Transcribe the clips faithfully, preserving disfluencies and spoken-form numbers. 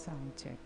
Sound check.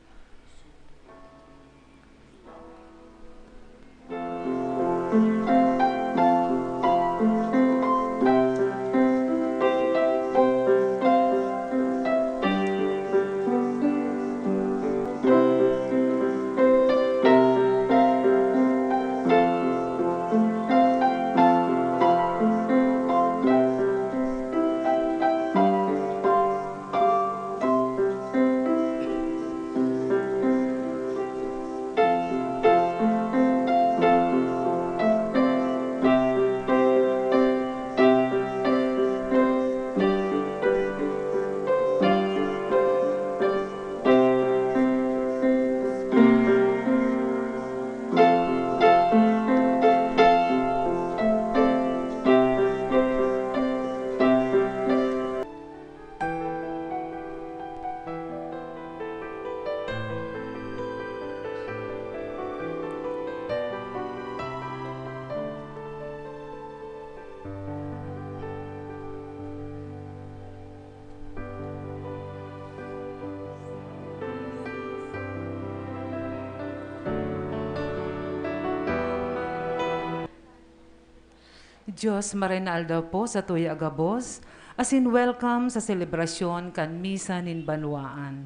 Dios, maray na aldaw po sa tuya gabos, asin welcome sa selebrasyon kan Misa nin Banwaan.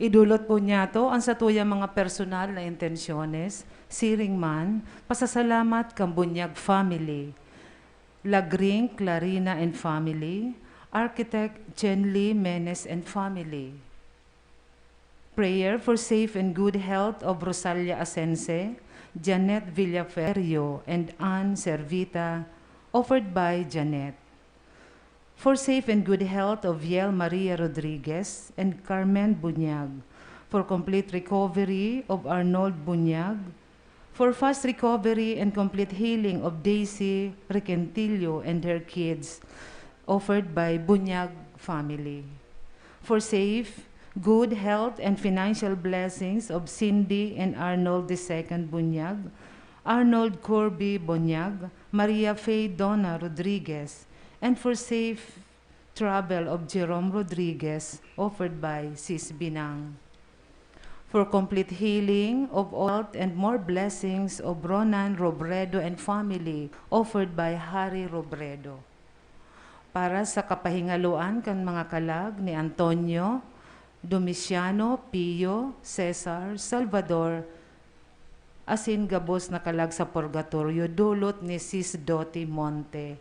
Idulot po niyato an satuyang mga personal na intensyones, siring man, pasasalamat kan bunyag family, Lagring, Clarina and family, Architect Jenly Menes and family. Prayer for safe and good health of Rosalia Asense, Janet Villaferio, and Ann Servita, offered by Janet. For safe and good health of Yel Maria Rodriguez and Carmen Bunyag. For complete recovery of Arnold Bunyag. For fast recovery and complete healing of Daisy Requentillo and her kids, offered by Bunyag family. For safe, good health and financial blessings of Cindy and Arnold the second Bunyag, Arnold Corby Bunyag, Maria Faye Donna Rodriguez, and for safe travel of Jerome Rodriguez, offered by Sis Binang. For complete healing of all and more blessings of Ronan Robredo and family, offered by Harry Robredo. Para sa kapahingaloan kan mga kalag ni Antonio, Domiciano, Pio, Cesar, Salvador, asin gabos na kalag sa purgatorio, dulot ni Sis Doti Monte.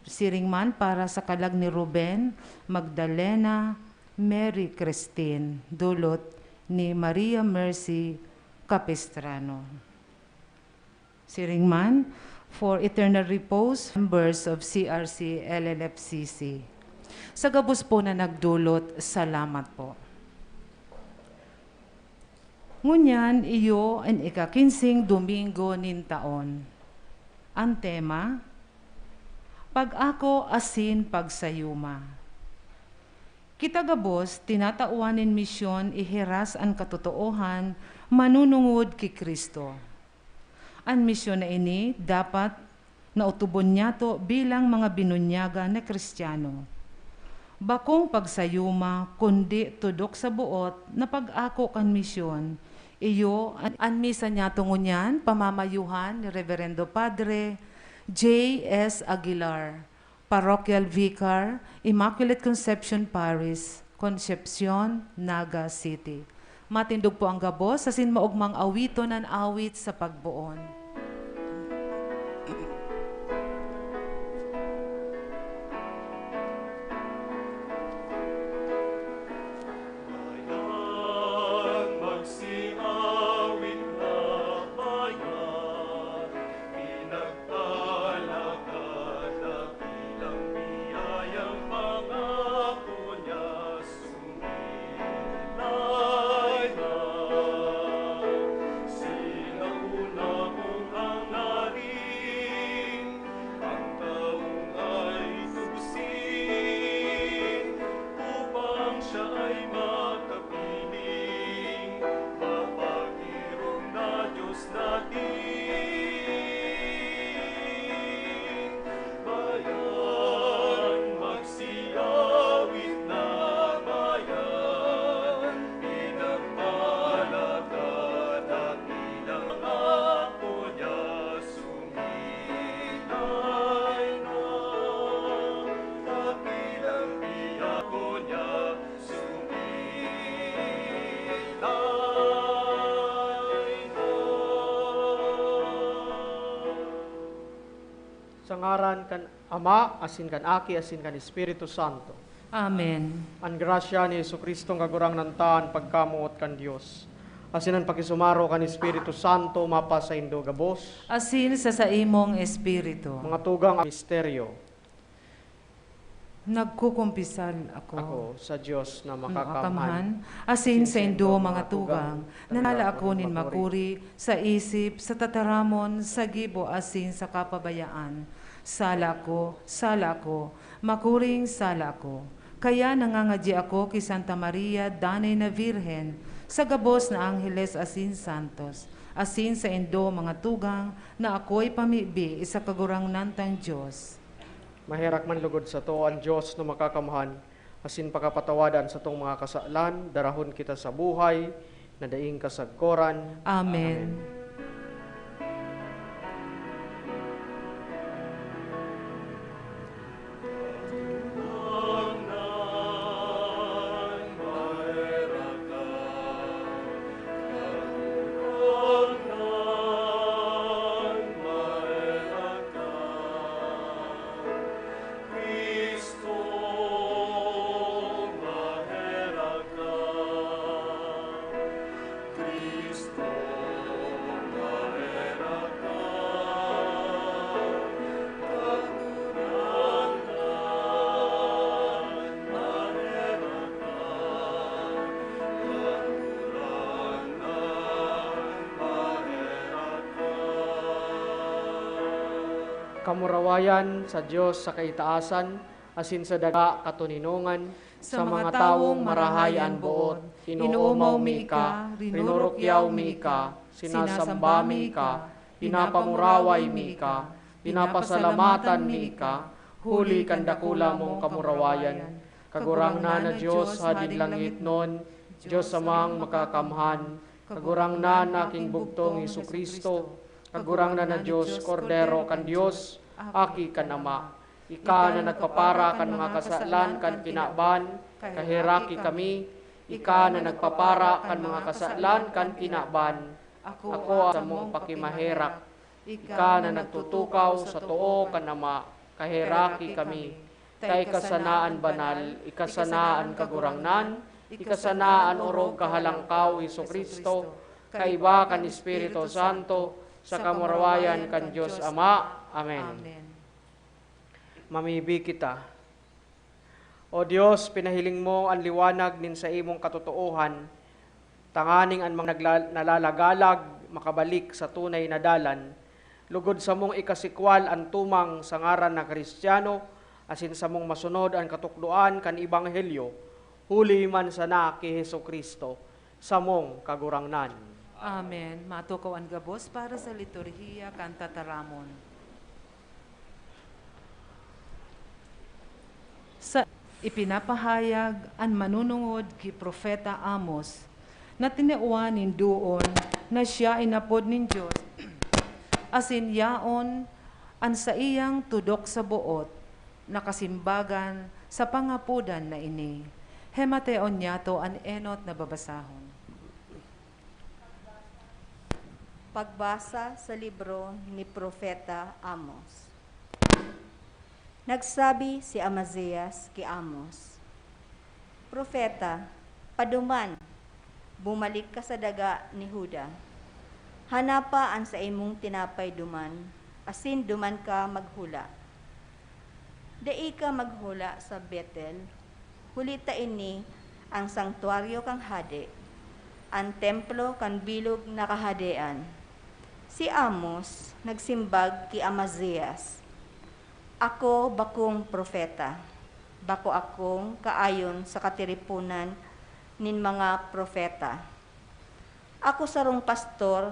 Siring man para sa kalag ni Ruben, Magdalena, Mary Christine, dulot ni Maria Mercy Capistrano. Siring man, for eternal repose, members of C R C L L F C C. Sa gabos po na nagdulot, salamat po. Ngunyan, iyo an ika-kinseng Domingo nin taon. An tema, Pag-ako asin Pagsayuma. Kita gabos, tinatawan nin misyon ihiras an katotoohan manunungod ki Cristo. An misyon na ini dapat na otobon niyato bilang mga binunyagan na Kristiyano. Bakong pagsayuma, kundi tudok sa boot na pag-ako kan misyon. Iyo an, an misa niyato ngunyan, pamamayuhan ni Reverendo Padre J S Aguilar, Parochial Vicar, Immaculate Conception Parish, Concepcion, Naga City. Matindog po ang gabos, asin maogmang awiton an awit sa pagboon. Ngaran kan Ama, asin kan Aki, asin kan Espiritu Santo. Amen. An grasya ni Jesu-Cristong Kagurangnan ta, an pagkamoot kan Dios, asin an pakisumaro kan Espiritu Santo mapasaindo gabos. Asin sa saimong espiritu. Mga tugang, misteryo. Nagkukumpisal ako. Ako sa Dios na makakamhan, asin saindo mga tugang, na nala ako nin makuri sa isip, sa tataramon, sa gibo, asin sa kapabayaan. Sala ako, sala ako, makuring sala ako. Kaya nangangadyi ako ki Santa Maria, danay na Birhen, sa gabos na angheles asin santos, asin saindo mga tugang, na ako'y pamibi sa Kagurangnan tang Dios. Maherak man lugod sato an Dios na makakamhan, asin pakapatawad an satong mga kasalan, darahon kita sa buhay na daing kasagkoran. Amen. Amen. Cristo, maherak ka. Cristo, maherak ka. Kagurangnan, maherak ka. Kagurangnan, maherak ka. Kamurawayan sa Dios sa kaitaasan, asin sa daga katoninongan, sa mga tawong marahay an boot, inoomaw mi ika, rinurukyaw mi ika, sinasamba mi ika, pinapamuraway mi ika, pinapasalamatan mi ika, huli kan dakula mong kamurawayan. Kagurangnan na Dios, Hading langitnon, Dios Amang makakamhan, Kagurangnan na aking bugtong Jesu-Cristo, Kagurangnan na Dios, Kordero kan Dios, Aki kan Ama. Ika na nagpapara kan mga kasalan kan kinaban, kaheraki kami. Ika na nagpapara kan mga kasalan kan kinaban, ako an samong pakimaherak. Ika na nagtutukaw sa too kan Ama, kaheraki kami. Ta ika sana an banal, ika sana an Kagurangnan, ika sana an orog kahalangkaw, Jesu-Cristo, kaiba kan Espiritu Santo, sa kamurawayan kan Dios Ama. Amen. Amen. Mamibi kita. O Dios, pinahiling mo an liwanag nin saimong katotoohan, tanganing an mga nagla-, nalalagalag makabalik sa tunay na dalan, lugod samong ikasikwal an tumang sa ngaran na Cristiano, asin samong masunod an katukdoan kan ebanghelyo, huli man sana ki Jesu-Cristo, samong Kagurangnan. Amen. Matukaw an gabos para sa liturhiya kan tataramon. Sa ipinapahayag an manunungod ki Propeta Amos, na tiniwan nin doon na siya inapod nin Dios, asin yaon an saiyang tudok sa boot na kasimbagan sa pangapodan na ini. Hemateon niyato an enot na babasahon. Pagbasa sa libro ni Propeta Amos. Nagsabi si Amazias ki Amos, "Propeta, paduman, bumalik ka sa daga ni Juda. Hanapa an saimong tinapay duman, asin duman ka maghula. Dai ka maghula sa Betel, huli ta ini an sangtuaryo kan Hade, an templo kan bilog na Kahadean." Si Amos nagsimbag ki Amazias, "Ako bakong propeta, bako akong kaayon sa katiriponan nin mga propeta. Ako sarong pastor